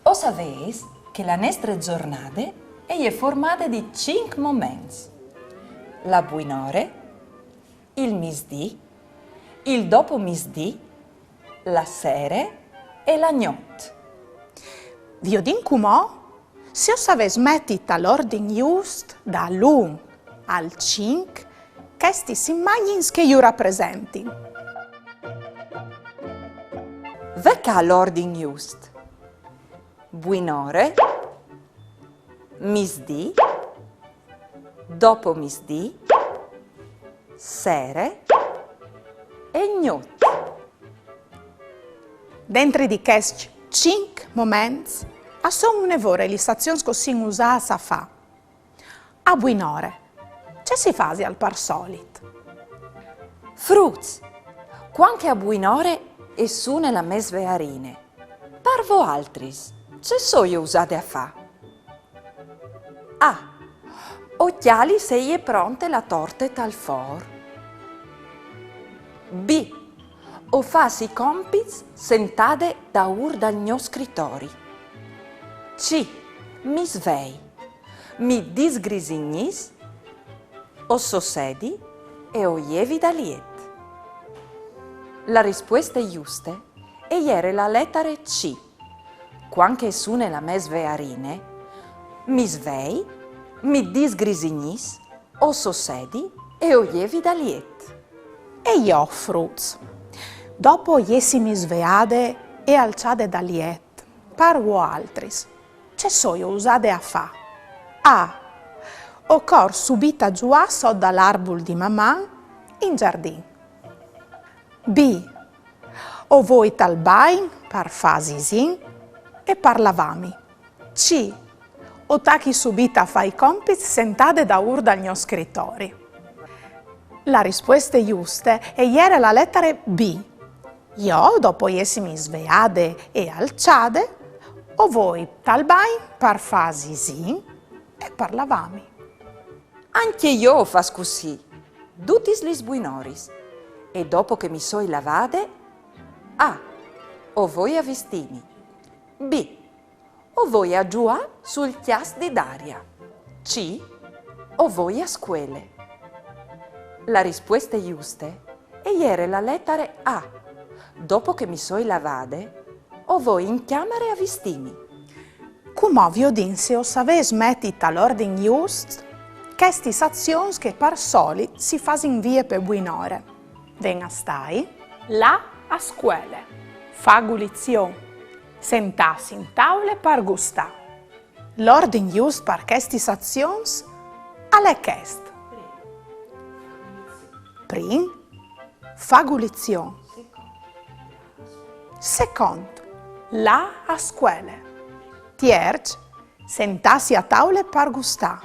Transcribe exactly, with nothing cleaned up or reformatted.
O savês che la nestre zornade e je formade di cinc moments: la buinore, il misdì, il dopomisdì, la sere e la gnot. Viodìn cumò se o savês meti tal ordin just dal un al cinc chestis imagjins che ju rapresentin. Ve ca l'ordin just: buinore, misdì, dopomisdì, sere e gnot. Dentri di chescj cinc moments a son une vore lis azions che o sin usâts a fâ. A buinore, ce si fasial par solit? Fruts, cuant che a buinore e sune la mê svearine, par voaltris, ce soio usade a fâ? A. O cjali se e je pronte la torte tal for. B. O fâs i compits sentade daûr dal gno scritori. C. Mi svei, mi disgrisignìs, o sossedi e o jevi dal jet. La rispueste juste e jere la letare C. Cuant che e sune la mê svearine, mi svei, mi disgrisignìs, o sossedi e o jevi dal jet. E jo, fruts, dopo jessimi sveade e alçade dal jet, par voaltris, ce soio usade a fâ? A. O cor subit a zuiâ sot dal arbul di Maman in zardin. B. O voi tal bagn par fâ sisìn e par lavâmi. C. O tachi subit a fâ i compits sentade daûr dal gno scritori. La rispueste juste e jere la letare B. Jo, dopo jessimi sveade e alçade, o voi tal bagn par fâ sisìn e par lavâmi. Ancje jo o fâs cussì, dutis lis buinoris. E dopo che mi soi lavade, A. O voi a vistîmi. B. O voi a zuiâ sul cjast di Daria. C. O voi a scuele. La rispueste juste e jere la letare A. Dopo che mi soi lavade, o voi in cjamare a vistîmi. Cumò viodìn se o savês meti tal ordin just chestis azions che par solit si fasin vie pe buinore. Ven a stâi: lâ a scuele, fâ gulizion, sentâsi in taule par gustâ. L'ordin just par chestis azions al è chest: prin, fâ gulizion. Secont, lâ a scuele. Tierç, sentâsi a taule par gustâ.